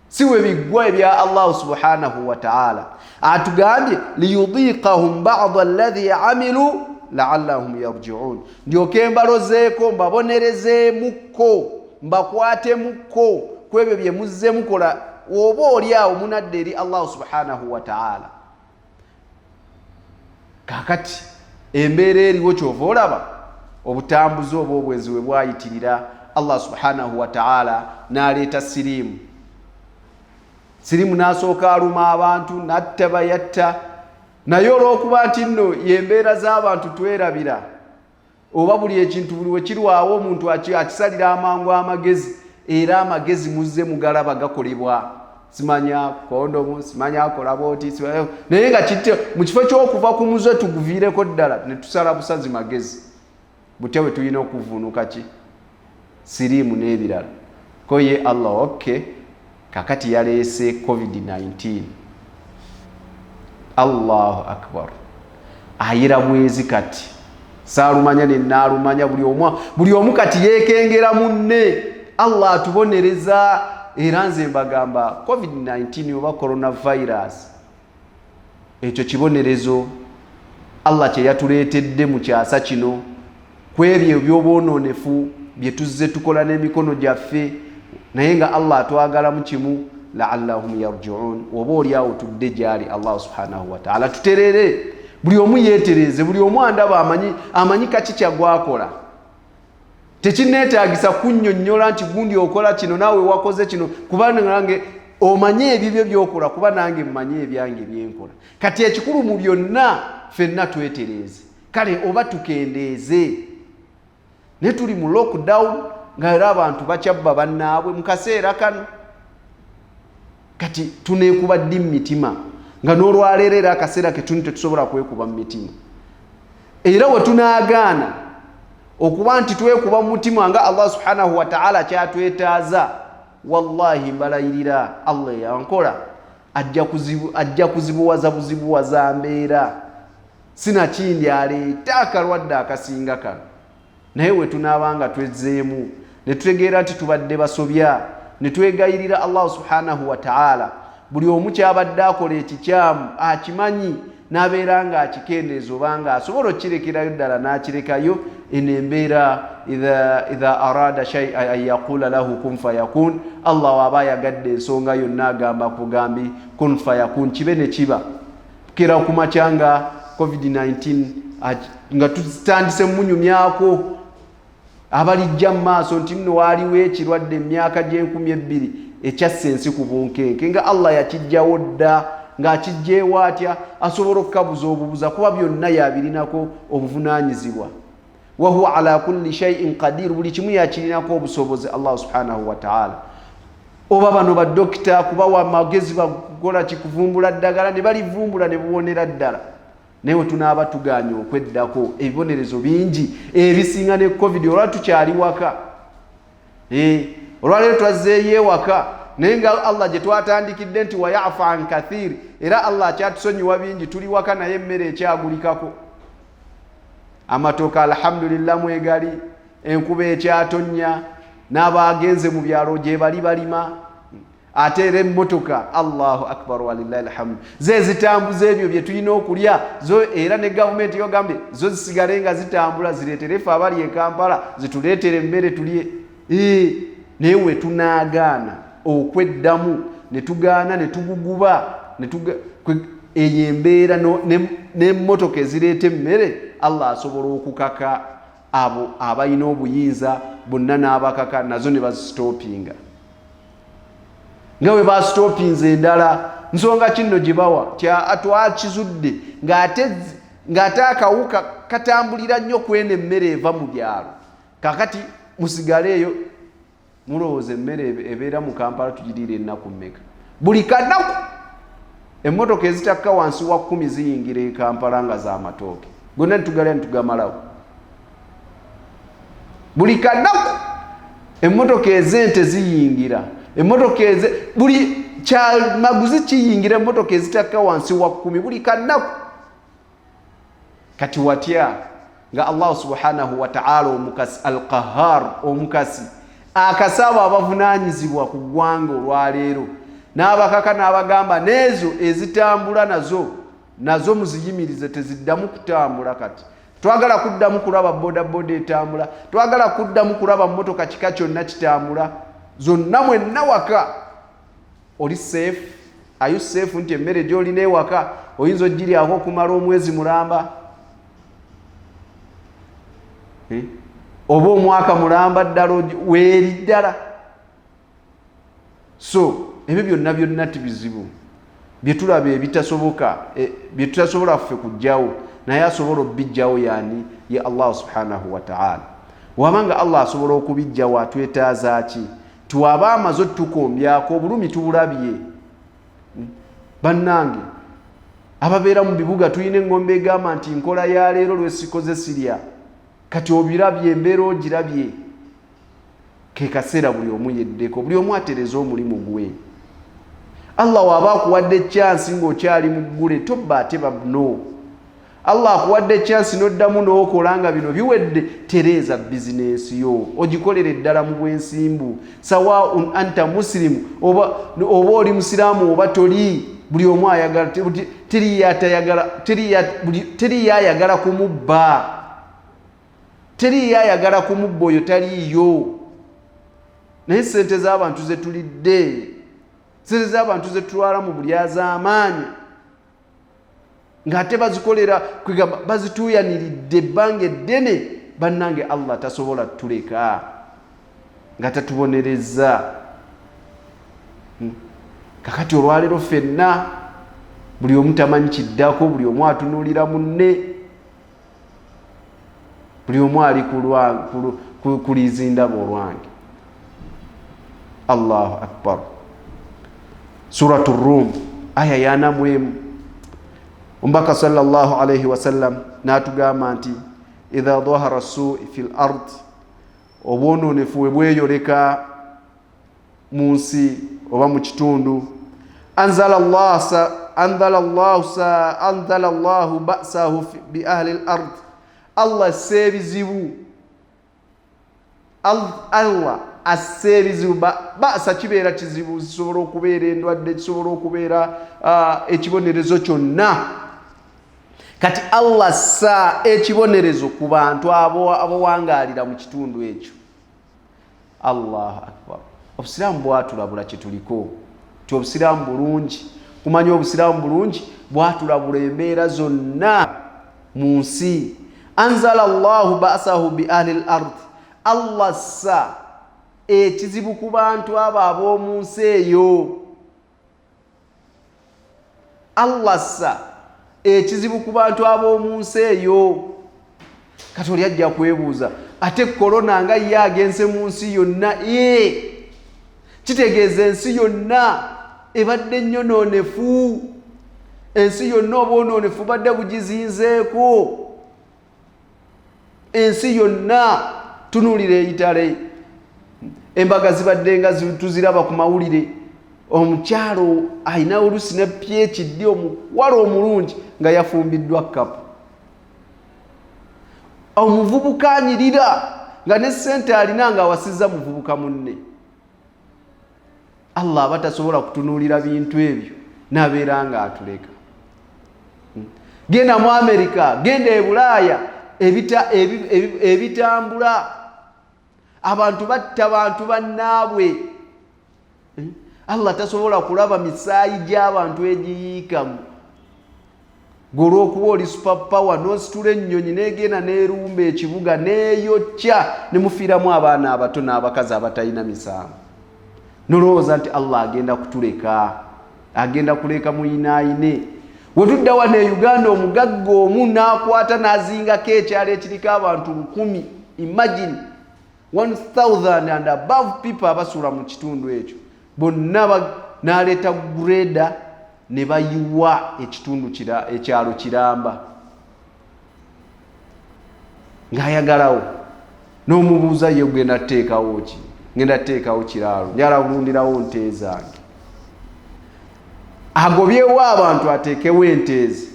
si we biggwa ebya Allahu subhanahu wataala. Atugambye liyudhiqahum bada alladhi amilu laallahum yarjiun, ndyoke mbalozeeko, mbabonerezeemukko, mbakwatemukko ku ebyo bye muzze mukola, oba oli awo munadde eri Allahu subhanahu wataala. Kakati embeera eriwo, kyova olaba obutambuzi oba obwenzi we bwayitirira, Allah subhanahu wataala n'aleeta siriimu. Siriimu n'asooka aluma abantu, natta bayatta, naye olw'okuba nti nno yembeera z'abantu twerabira, oba buli ekintu buli wekirwawo omuntu akisalira amangu amagezi, era amagezi muzze mugalaba gakolebwa, simanya kondomu, simanya akola bwoti, naye nga kitte mu kifo ky'okuva ku muzwe tuguviireko ddala, ne tusala busazi magezi butya bwe tulina okuvuunuka ki siriimu n'ebirala. Ko ye Allah, ok, kakati yaleese COVID-19. Allahu akbar! Ayira bwezi kati saalumanya nenaalumanya, buli omu kati yeekengera munne. Allah atubonereza. Era nze mbagamba, COVID-19 oba coronavirus, ekyo kibonerezo Allah kye yatuleetedde mu kyasa kino ku ebyo ebyobwonoonefu bye tuzze tukola n'emikono gyaffe. Naye nga Allah atwagalamu kimu, laallahum yarjiun, oba oli awo tudde gyali Allah subhanahu wataala, tuterere, buli omu yeetereeze, buli omu andaba amanyi, amanyi kaki kyagwakola. Tekineetaagisa kunnyonnyola nti gundi okola kino, naawe wakoze kino, kuba nange omanye ebibyo byokola, kuba nange mmanyi ebyange byenkola. Kati ekikulu mu byonna, ffenna twetereeze, kale oba tukendeeze. Naye tuli mu lockdown nga era abantu bakyabba bannaabwe mu kaseera kano. Kati tuneekuba ddi mu mitima, nga n'olwaleero era akaseera ketuni tetusobola kwekuba mu mitima? Era we tunaagaana okuba nti twekuba mu mutima nga Allah subhanahu wataala kyatwetaaza, wallahi mbalayirira Allah eyankola, ajja kuzibuwaza buzibuwaza mbeera, sinakindi aleete akalwadde akasinga kano. Naye we tunaaba nga twezzeemu ne tutegeera nti tubadde basobya, ne twegayirira Allahu subhanahu wataala, buli omu kyabadde akola ekikyamu akimanyi. N'abeera nga akikendeeza oba nga asobola okukirekerayo ddala n'akirekayo. Eno embeera, idha arada shaia an yaqula lahu kun fayakun, Allah waaba ayagadde ensonga yonna agamba kugambi kun fayakun, kibe ne kiba. Kera kumakya nga COVID-19 nga tutandise munyumyako abalijja mu maaso nti nno waaliwo ekirwadde emyaka gy'enkumi ebbiri ekyassa ensi ku bunkenke, nga Allah yakijjawo dda. Ng'akijjeewo atya? Asobola okukabuza obubuza, kuba byonna yabirinako obuvunaanyizibwa. Wahuwa ala kulli shaiin qadir, buli kimu yakirinako obusobozi Allah subhanahu wataala. Oba bano badokita kubawa magezi bakukola kikuvumbula ddagala ne balivumbula ne buwonera ddala. Naye we tunaaba tuganye okweddako, ebibonerezo bingi ebisinga ne COVID. Olwa tukyali waka, olwaleero twazzeeyo ewaka, naye nga Allah gye twatandikidde nti wayafa an kathiri, era Allah akyatusonyiwa bingi. Tuli waka naye emmere ekyagulikako, amatooka alhamdulillah mwegali, enkuba ekyatonnya, n'abagenze mu byalo gye bali balima. Ate era emmotoka, Allahu akbar walillahi alhamdu, ze zitambuza ebyo bye tulina okulya zo. Era ne gavumenti yogambye zo zisigale nga zitambula, zireetere ffe abali e Kampala, zituleetere emmere tulye. Naye we tunaagaana okweddamu ne tugaana ne tuguguba, eyo embeera n'emmotoka ezireeta emmere, Allah asobola okukaka abo abalina obuyinza bonna n'abakaka nazo ne bazistopinga nga bwe basitopinze endala. Nsonga kinno gye bawa twakizudde ng'ate akawuka katambulira nnyo kweno emmere eva mu byalo. Kakati musigale eyo, mulowooza emmere ebeera mu Kampala tugiriira ennaku mmeka? Buli kanaku emmotoka ezitakka wansi wa 10 ziyingira e Kampala nga z'amatooke gonna, nitugalya nitugamalawo. Buli kanaku emmotoka ez'ente ziyingira, emmotoka eze buli kyamaguzi kiyingira, emmotoka ezitakka wansi wa 10 buli kanaku. Kati watya nga Allahu subhanahu wataala omukasi alqahar, omukasi akasaabo abavunanyizibwa ku ggwanga olwaleero n'abakaka n'abagamba n'ezo ezitambula nazo muziyimirize, teziddamu kutambula. Kati twagala kuddamu kulaba bodaboda etambula, twagala kuddamu kulaba mmotoka kika kyonna kitambula, zonna mwenna waka. Oli safe? Are you safe nti emmere gy'olina ewaka oyinza ogiryako okumala omwezi mulamba, eh? Oba omwaka mulamba ddala weeri ddala? So ebyo byonna byonna ti bizibu byetulaba ebitasoboka, byetutasobola ffe kujjawo, naye asobola obijjawo yani ye Allah subhanahu wataala. Wabanga Allah asobola okubijjawo, atwetaaza ki? Tiwaba amaze otukombyako obulumi, tubulabye. Bannange ababeera mu bibuga, tulina eŋŋombe egamba nti nkola ya leero lwesikoze sirya. Kati obirabye, embeera ogirabye, ke kaseera buli omu yeddeko, buli omu atereze omulimu gwe. Allah waaba akuwadde chance ng'okyali mu ggule, tobba ate babno. Allah akuwadde chance n'oddamu n'okola nga bino biwedde, tereeza bizinensi yo, ogikolere eddala mu bwensimbu. Sawaun anta musilimu, oba oli musiraamu oba toli, buli omu ayagala, teriyo ayagala kumubba, teriyo ayagala kumubba, oyo taliiyo. Naye sente z'abantu zetulidde, sente z'abantu zetutwala mu bulyazaamaanyi ng'ate bazikolera kwegamba bazituuyaniridde ebbanga eddene, bannange Allah tasobola tuleka nga tatubonereza. Kakati olwaleero ffenna buli omu tamanyi kiddako, buli omu atunuulira munne, buli omu ali kulizindaba olwange. Allahu akbar. Suratu Rum, aya ya 41, omubaka sallallahu alaihi wasallam n'atugamba nti idha dhahara sui fi l ard, obwononefu we bweyoleka mu nsi oba mu kitundu, anzala Llahu basahu bi ahli l ard, Allah assa ebizibu, Allah assa ebizibu. Basa kibeera kizibu, kisobola okubeera endwadde, kisobola okubeera ekibonerezo kyonna. Kati Allah ssa ekibonerezo ku bantu abawangaalira mu kitundu ekyo. Allahu akbar. Obusiraamu bwatulabula kyetuliko nti obusiraamu bulungi, kumanya obusiraamu bulungi bwatulabula embeera zonna mu nsi. Anzala Allahu ba'sahu bi ahli al-ard, Allah ssa ekizibu ku bantu abo ab'omu nsi eyo. Allah ssa ekizibu ku bantu ab'omu nsi eyo. Kati oli ajja kwebuuza, ate korona nga ye agenze mu nsi yonna? Ee, kitegeeza ensi yonna ebadde nnyonoonefu, ensi yonna obwonoonefu badde bugizinzeeko ensi yonna. Tunuulira eyitale, embaga zibadde nga tuziraba ku mawulire, omukyalo alina olusi ne PhD, omuwala omulungi nga yafumbiddwa kapu, omuvubuka anyirira nga ne ssente alina nga awasizza muvubuka munne. Allah aba tasobola kutunuulira bintu ebyo n'abeera nga atuleka. Genda mu Amerika, genda e Bulaaya, ebitambula, abantu batta bantu bannaabwe. Allah tasobola kulaba misaayi gy'abantu egiyiikamu. Gwe olw'okuba oli super power n'ositula ennyonyi n'egenda n'erumba ekibuga n'eyokya ne mufiiramu abaana abato n'abakazi abatalina misango, nolowooza nti Allah agenda kutuleka, agenda kuleka muyinaayine. Wetudda wano e Uganda, omugagga omu n'akwata n'azingako ekyalo ekiriko abantu 1000. Imagine 1000 and above people abasula mu kitundu ekyo bonna, n'aleeta grader ne bayiwa ekitundu ekyalo kiramba ng'ayagalawo. N'omubuuza ye, genda tuteekawo ki? Ngenda tuteekawo kiraalo, njala kulundirawo nte zange. Agobyewo abantu ateekewo ente ze,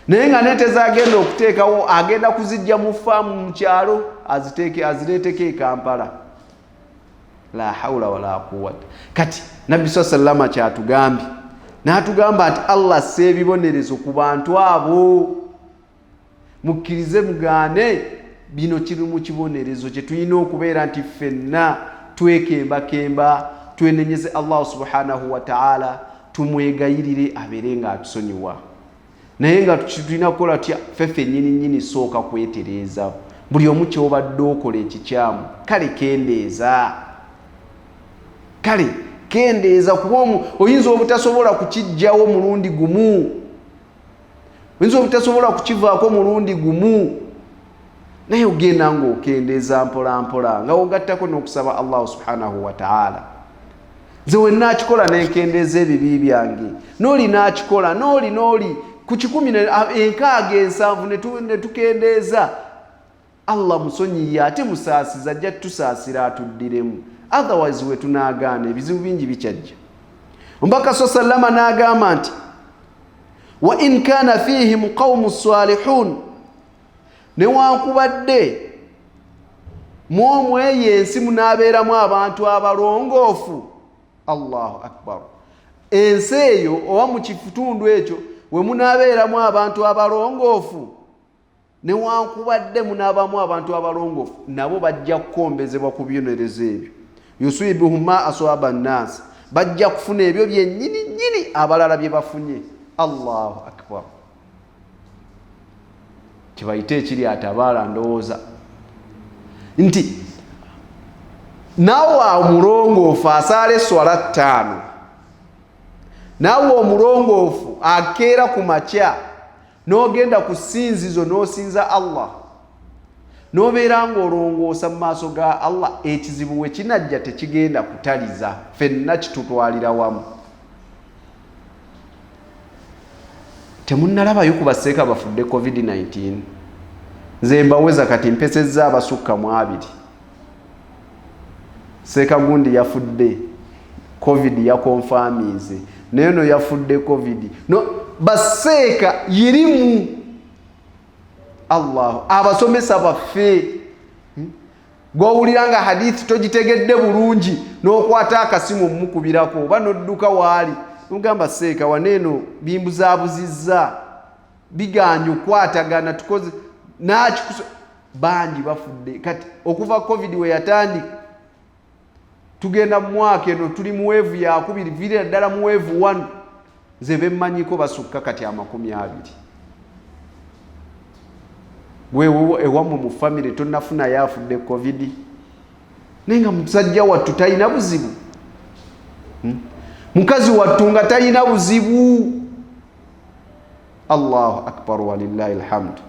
naye nga nente zagenda okuteekawo agenda kuzijja mu faamu mu kyalo, aziteeke azireeteko e Kampala. La haula wala quwata. Kati Nabbi saa sallama kyatugambye, n'atugamba nti Allah assa ebibonerezo ku bantu abo. Mukkirize mugaane, bino kiri mu kibonerezo kye tulina okubeera nti ffenna twekembakemba, twenenyeze Allahu subhanahu wataala, tumwegayirire abeere nga atusonyiwa. Naye nga tulina kukola tutya? Ffe ffennyini nnyini sooka kwetereeza. Buli omu kyobadde okola ekikyamu, kale kendeeza, kale kendeeza, kuba oyinza obutasobola kukijjawo mulundi gumu, oyinza obutasobola kukivaako mulundi gumu, naye ogenda ng'okendeeza mpola mpola nga ogattako n'okusaba Allahu subhanahu wataala. Nze we naakikola nenkendeeza ebibi byange, n'oli naakikola, n'oli n'oli, ku 100 60, 70 ne tukendeeza. Allah musonyiye ate musaasiza, ajja tusaasira atuddiremu. Otherwise we tunaagaana, ebizibu bingi bikyajja. Omubaka so sallama n'agamba nti wa in kana fihim qaumu salihun, newankubadde mwomwo eyo ensi munaabeeramu abantu abalongoofu. Allahu akbar. Ensi eyo oba mu kitundu ekyo we munaabeeramu abantu abalongoofu, newankubadde munaabamu abantu abalongoofu, nabo bajja kukombezebwa ku bibonerezo ebyo. Yusibuhum ma aswaba nnaasi, bajja kufuna ebyo byennyini nnyini abalala bye bafunye. Allahu akbar. Kibayite ekiri atabaala, ndowooza nti naawe omulongoofu asaala esswala 5, naawe omulongoofu akeera ku makya n'ogenda ku ssinzizo n'osinza Allah, n'obeera ng'olongoosa mu maaso ga Allah, ekizibu we kinajja tekigenda kutaliza, ffenna kitutwalira wamu. Temunnalabayo ku baseeka bafudde COVID-19? Nze mbaweza kati mpesezza abasukka mu 20. Seeka gundi yafudde COVID, yakonfaminze, naye no yafudde COVID. No baseeka yirimu Allahu abasomesa baffe, gwowulira nga hadithi togitegedde bulungi, n'okwata akasimu omukubirako oba n'odduka waali, nogamba, "Seeka, waneeno bimbuzaabuzizza." Biganye okukwatagana, tukoze nakikuso, bangi bafudde. Kati okuva COVID we yatandika, tugenda mu mwaka eno, tuli mu wave yakubiri, viirira ddala mu wave 1, nze bemmanyiko basukka kati 20. Wewe ewammwe mu famire tonnafunayo afudde COVID, naye nga musajja wattu talina buzibu, Mukazi wattu nga talina buzibu. Allahu akbar, walillahi alhamdu.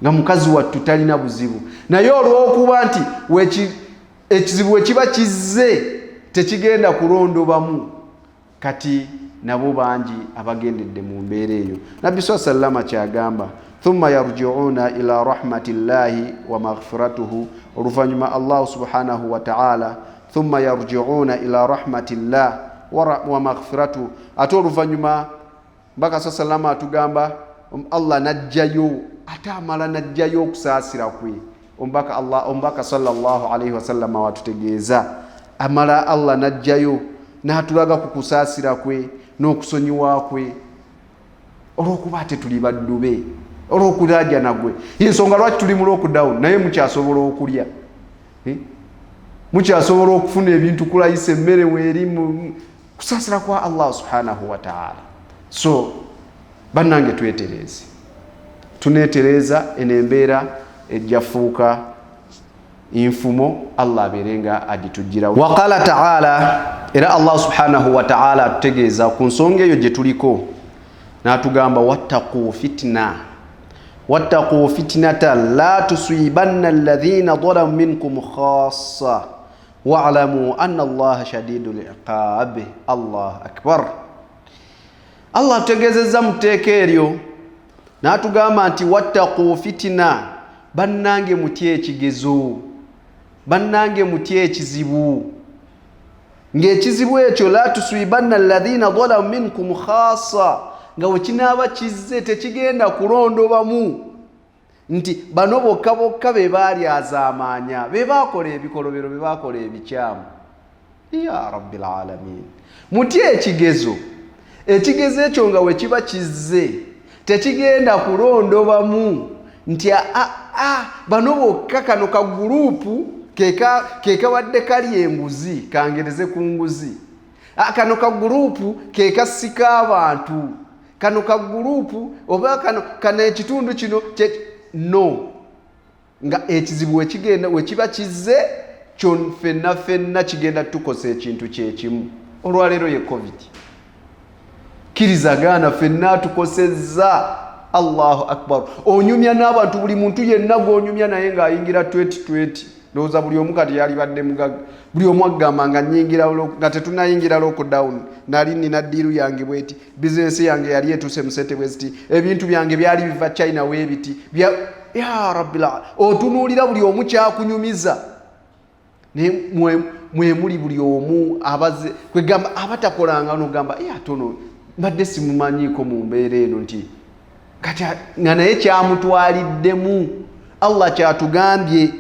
Nga mukazi wattu talina buzibu, naye olw'okuba nti ekizibu wekiba kizze tekigenda kulondobamu, kati nabo bangi abagendedde mu mbeera eyo. Nabbi saa sallama kyagamba, thumma yarjiuna ila rahmati llahi wa maghfiratuhu. Oluvannyuma Allahu subhanahu wataala, thumma yarjiuna ila rahmati llah wa maghfiratuhu. Ate oluvannyuma mbaka saa sallama atugamba, Allah najjayo, ate amala najjayo okusaasira kwe. Omubaka Allah, omubaka sallallahu alaihi wasallama watutegeeza, amala Allah najjayo n'atulaga ku kusaasira kwe n'okusonyiwa kwe, olw'okuba ate tuli baddu be, olw'okulajana gwe. Yensonga lwaki tuli mu lockdown, naye mukyasobola okulya, eh? Mukyasobola okufuna ebintu kulayisa, emmere weeri, kusaasira kwa Allah subhanahu wataala. So bannange, twetereeze, tuneetereeza, eno embeera ejjafuuka nfumo, Allah abeere nga agitujjira. Waqala taala, era Allah subhanahu wataala atutegeeza ku nsonga eyo gye tuliko, n'atugamba, wattaqu fitna, wattaqu fitnata la tusibanna alladhina zalamu minkum khassa walamu anna Allaha shadidu liqab. Allah akbar. Allah atutegeezezza mu tteeka eryo n'atugamba nti wattaqu fitina, bannange mutye ekigezo, bannange mutye ekizibu, ng'ekizibu ekyo la tusibanna alladhina zalamu minkum khassa, nga bwe kinaaba kizze tekigenda kulondobamu nti bano bokka bokka be baali azaamaanya, be baakola ebikolobero, be baakola ebikyamu. Ya rabbil alamin, mutye ekigezo. Ekigezo ekyo nga we kiba kizze tekigenda kulondobamu nti aa bano bokka, kano ka group ke kabadde kali enguzi, kangereze ku nguzi, kano ka group ke kasika abantu, kano ka group oba kano ekitundu kino no, nga ekizibu wekigenda wekiba kizze kyo ffenna ffenna kigenda tukosa ekintu kyekimu. Olwaleero ye COVID, kkiriza gaana, ffenna atukosezza. Allahu akbar. Onyumya n'abantu, buli muntu yenna gw'onyumya naye ng'ayingira 2020, ndowooza buli omu kati yalibadde mugagga. Buli omu agamba nga nyingira, nga tetunayingira lockdown, nali nina deal yange bweti, bizinesi yange yali etuuse mu sente bweziti, ebintu byange byali biva China weebiti. Ya rabbil, otunuulira buli omu kyakunyumiza, naye mwemuli buli omu abaze kwegamba abatakolanga, nogamba atono mbadde simumanyiiko mu mbeera eno, nti kati nga naye kyamutwaliddemu. Allah kyatugambye,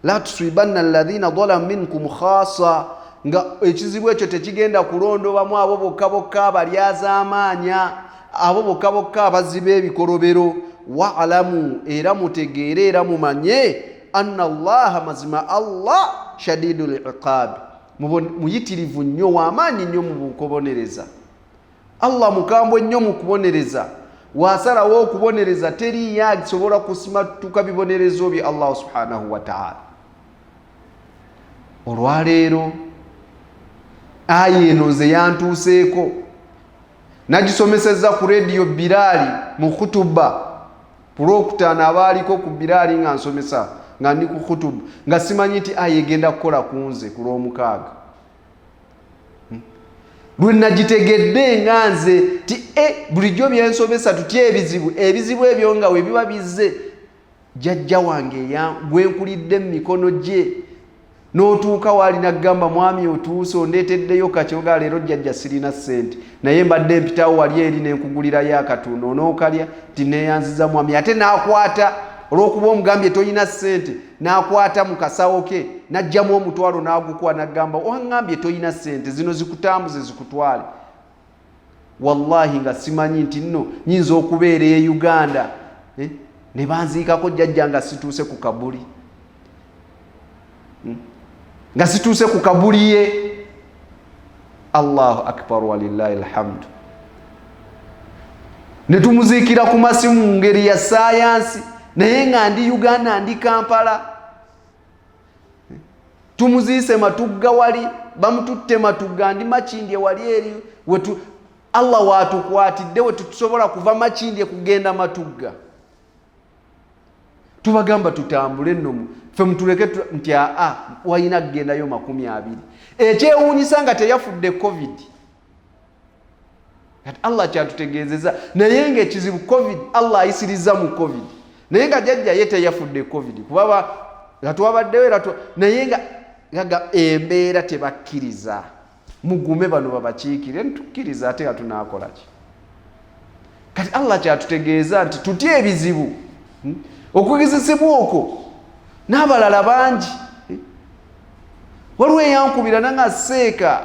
la tusibanna alladhina zalamu minkum khasa, nga ekizibu ekyo tekigenda kulondobamu abo bokka bokka abalyazaamaanya, abo bokka bokka abaziba ebikolobero. Waalamu, era mutegeere, era mumanye, anna Allaha, mazima Allah, shadidu liqaabi, muyitirivu nnyo, wamaanyi nnyo mu bukubonereza. Allah mukambwe nnyo mu kubonereza. Wasalawo okubonereza, teriyo asobola kusimatuka bibonerezo bye Allah subhanahu wataala. Olwaleero aya eno nze yantuuseeko, nagisomesezza ku Rediyo Biraali mu khutuba ku Lwokutaano. Abaaliko ku Biraali nga nsomesa, nga ndi ku khutuba, nga simanyi nti aya egenda kukola ku nze ku Lwomukaaga. Lwe nagitegedde nga nze ti bulijjo byensomesa tutya ebizibu, ebizibu ebyo nga we biba bizze, jjajja wange gwenkulidde mu mikono gye, n'otuuka waali nagamba, mwami otuuse ondeeteddeyo kakyoga leero? Jjajja sirina ssente, naye mbadde mpitawo wali eri nenkugulirayo akatunda, onookalya. Ti neeyanziza mwami. Ate n'akwata, olw'okuba omugambye tolina ssente, n'akwata mu kasawo ke n'ajjamu 1000 n'agukuwa, n'agamba, waŋŋambye tolina ssente, zino zikutambuze zikutwale. Wallahi nga simanyi nti nno nyinza okubeera e Uganda, ne banziikako jjajja nga situuse ku kabuli, Nga situuse ku kabuli ye. Allahu akbar, walillahi alhamdu. Ne tumuziikira ku masimu mu ngeri ya sayansi, naye nga ndi Uganda, ndi Kampala. Tumuziise Matugga, wali bamututte Matugga, ndi Makindye wali eri wetu. Allah watukwatidde wetutusobola kuva Makindye kugenda Matugga. Tubagamba tutambule nno, ffe mutuleke nti aa, walina kugendayo 20. Ekyewuunyisa nga teyafudde COVID. Kati Allah kyatutegeezeza, naye nga ekizibu COVID, Allah ayisiriza mu COVID, naye nga jajja ye teyafudde COVID, kuba nga twabaddewo era, naye nga gaga embeera tebakkiriza. Mugume, bano babakiikire, ntukkiriza, ate nga tunaakolaki? Kati Allah kyatutegeeza nti tutya ebizibu, Okugezesebwa okwo n'abalala bangi. Waliwo eyankubira nanga seeka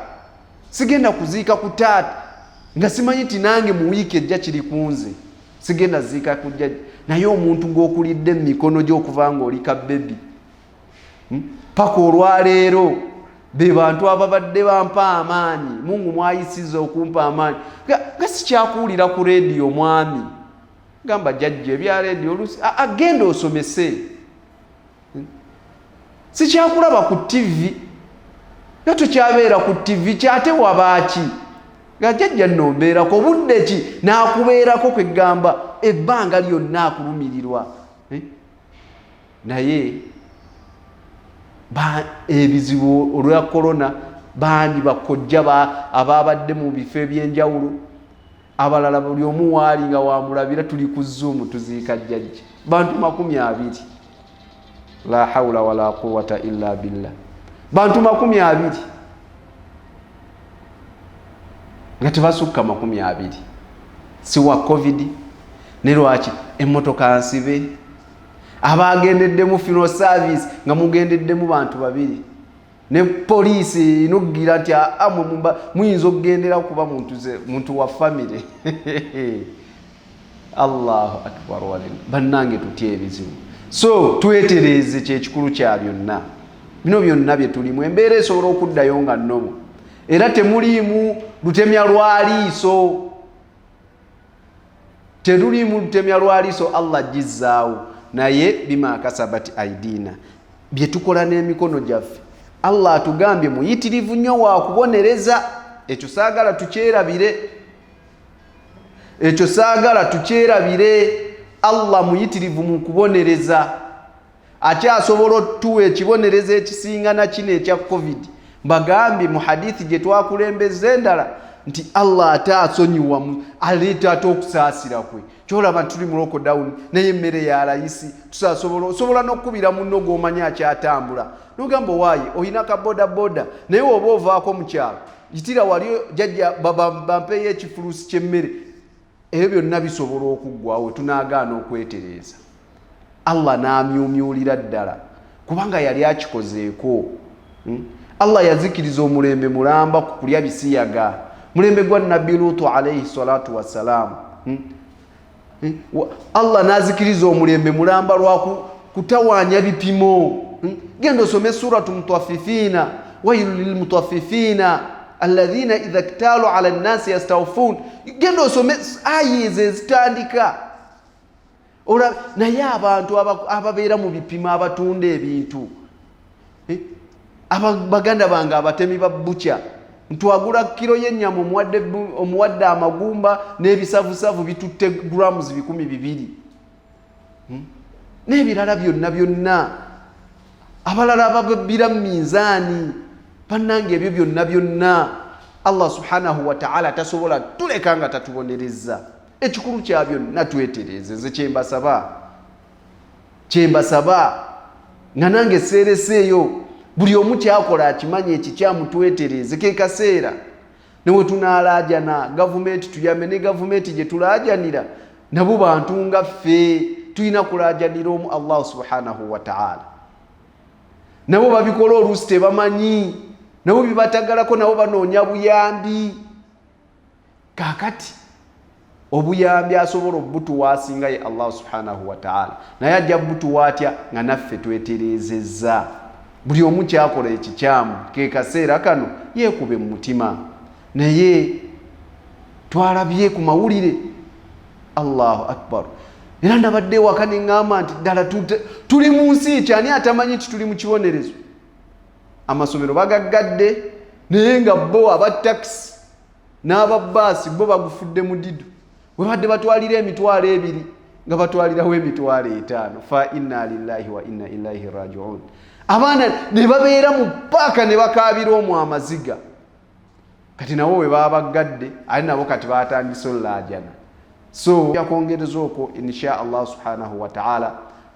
sigenda kuziika ku taata, nga simanyi nti nange mu wiiki ejja kiri kunze, sigenda ziika ku jjajja. Naye omuntu gw'okulidde mu mikono gye okuva nga oli ka baby, Paka olwaleero be bantu ababadde bampa amaanyi. Mungu mwayisiza okumpa amaanyi nga sikyakuwulira ku rediyo. Mwami gamba jjajja ebya rediyo oluusi agenda osomese, Sikyakulaba ku TV, nga tokyabeera ku TV, kyate wabaaki? Nga jjajja nno mbeerako obudde ki n'akubeerako, kwegamba ebbanga lyonna akulumirirwa, eh? Naye ebizibu olwa korona, bangi bakojja ababadde mu bifo ebyenjawulo, abalala buli omu waali nga wamulabira, tuli ku Zoom tuziika jjajja, bantu 20. La haula wala quwata illa billah. Bantu 20, nga tebasukka 20, si wa COVID. Ne lwaki emmotoka nsibe, abagendeddemu funeral service nga mugendeddemu bantu babiri, ne poliisi inogira nti amwe muyinza okugendera kuba muntu wa famire. Allahu akbar. Bannange, tutya ebizibu, so twetereeze, kyekikulu kya byonna. Bino byonna bye tulimu, embeera esobola okuddayo nga nnomo, era temuliimu lutemya lwaliiso, teruliimu lutemya lwaliiso. Allah gizzaawo, naye bima kasabat aidina, bye tukola n'emikono gyaffe. Allah atugambye muyitirivu nnyo wakubonereza. Ekyo saagala tukyerabire, ekyo saagala tukyerabire. Allah muyitirivu mu kubonereza, akyasobola otuwa ekibonerezo ekisinga na kino ekya COVID. Mbagambye mu hadithi gye twakulembeza endala nti Allah ate asonyiwa, aleeta ate okusaasira kwe. Kyolaba nti tuli mu lockdown, naye emmere ya layisi, tusasobola n'okukubira munno gw'omanyi akyatambula nogamba, owaaye olina ka boda boda, naye oba ovaako mukyalo, yitira wali jajja bampeeyo ekifuluusi ky'emmere. Ebyo byonna bisobola okuggwawo tunaagaana okwetereeza. Allah n'amyumyulira ddala, kubanga yali akikozeeko, Allah yazikiriza omulembe mulamba ku kulya bisiyaga, mulembe gwa Nabbi Luutu alaihi salatu wassalaamu, Allah n'azikiriza omulembe mulamba lwa kutawaanya bipimo. Genda osome Suratu Mutafifiina, wailu lilmutafifiina alladhina idha ktaalu ala nnasi yastawfuun. Genda osome aya ezo ezitandika. Naye abantu ababeera mu bipimo, abatunda ebintu, eh? Baganda bange abatemi ba bukya, ntwagula kiro y'ennyama, omuwadde amagumba n'ebisavusavu, bitutte grams 200, N'ebirala byonna byonna, abalala abababbira mu minzaani. Bannange, ebyo byonna byonna Allah subhanahu wataala tasobola tuleka nga tatubonereza. Ekikulu kya byonna, twetereeze. Nze kyembasaba, nga nange seereseeyo, buli omu kyakola akimanyi ekikyamu, twetereeze, ke kaseera newe tunalaajana gavumenti tuyambe. Ne gavumenti gye tulaajanira nabo bantu nga ffe, tulina kulaajanira omu, Allahu subhanahu wataala. Nabo babikola oluusi tebamanyi, nabo bibatagalako, nabo banoonya buyambi. Kakati obuyambi asobola obutuwa asinga ye Allah subhanahu wataala, naye ajja butuwa atya nga naffe twetereezezza? Buli omu kyakola ekikyamu ke kaseera kano yeekube mu mutima. Naye twalabye ku mawulire, Allahu akbar. Era nabadde ewaka ne ŋŋamba nti ddala tuli mu nsi ki? Ani atamanyi nti tuli mu kibonerezo? Amasomero bagaggadde, naye nga bo aba takisi n'ababbaasi bo bagufudde mudido. Webadde batwalira 20,000 nga batwalirawo 50,000. Fa inna lillahi wa inna ilaihi rajiun. Abaana ne babeera mu paaka ne bakaabira omwo amaziga. Kati nabo bwe babaggadde, ate nabo kati batandise olulaajana. So yakwongereza okwo insha Allah subhanahu wataala,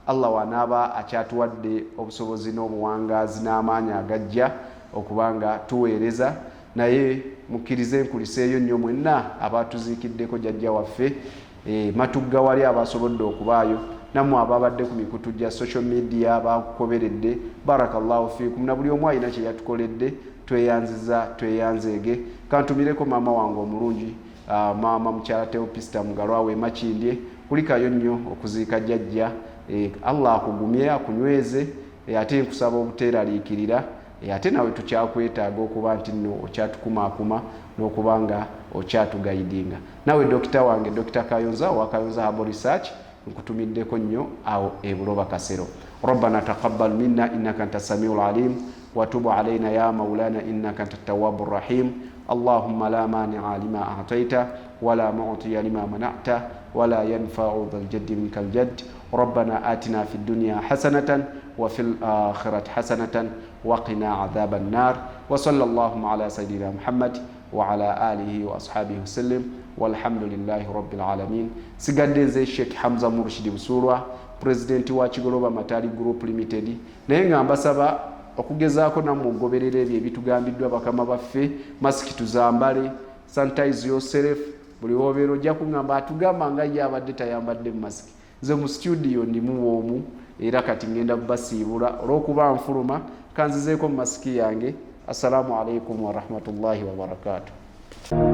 Allah wanaaba akyatuwadde obusobozi n'obuwangaazi n'amaanyi agajja okuba nga tuweereza. Naye mukkirize nkuliseeyo nnyo mwenna abatuziikiddeko jjajja waffe Matugga, wali abasobodde okubaayo, nammwe ababadde ku mikutu gya social media bakukoberedde, barakallahu fiikum. Na buli omu alina kye yatukoledde, tweyanziza, tweyanzeege. Kantumireko maama wange omulungi, maama mukyala Teopista Mugalwa we Makindye, kulikayo nnyo okuziika jjajja. Allah akugumye, akunyweze, ate nkusaba obuteeraliikirira. Ate nawe tukyakwetaaga okuba nti nno okyatukumaakuma n'okuba nga okyatugayidinga. Nawe dokita wange, Dokita Kayonza owa Kayonza Herbal Research, nkutumiddeko nnyo awo ebuloba Kasero. Rabbana taqabbal minna innaka anta samiul alim watubu alaina ya maulana innaka anta tawabu rahim. Allahumma la mania lima ataita wala mutiya lima manata wala yanfau dha ljaddi minka ljadd. Rabbana atina fi dunya hasanatan wa fi lakhirati hasanatan waqina adhaba nnar. Wa salla llahuma ala sayidina Muhammad wa ala alihi wa ashabihi wasallim, walhamdulillahi rabbil alamin. Sigadde nze Sheikh Hamza Murshidi Busuulwa, pulezidenti wa Kigoloba Matali Group Limited, naye nga mbasaba okugezaako nammwe okugoberera ebyo ebitugambiddwa bakama baffe. Masiki tuzambale, sanitize yourself buli wobeera. Ojja kuŋŋamba atugamba nga ye abadde tayambadde masiki. Nze mu studio ndimu bwomu, era kati ngenda basiibula olw'okuba nfuluma, kanzizeeko mu masiki yange. Assalamu alaikum warahmatullahi wabarakatuh.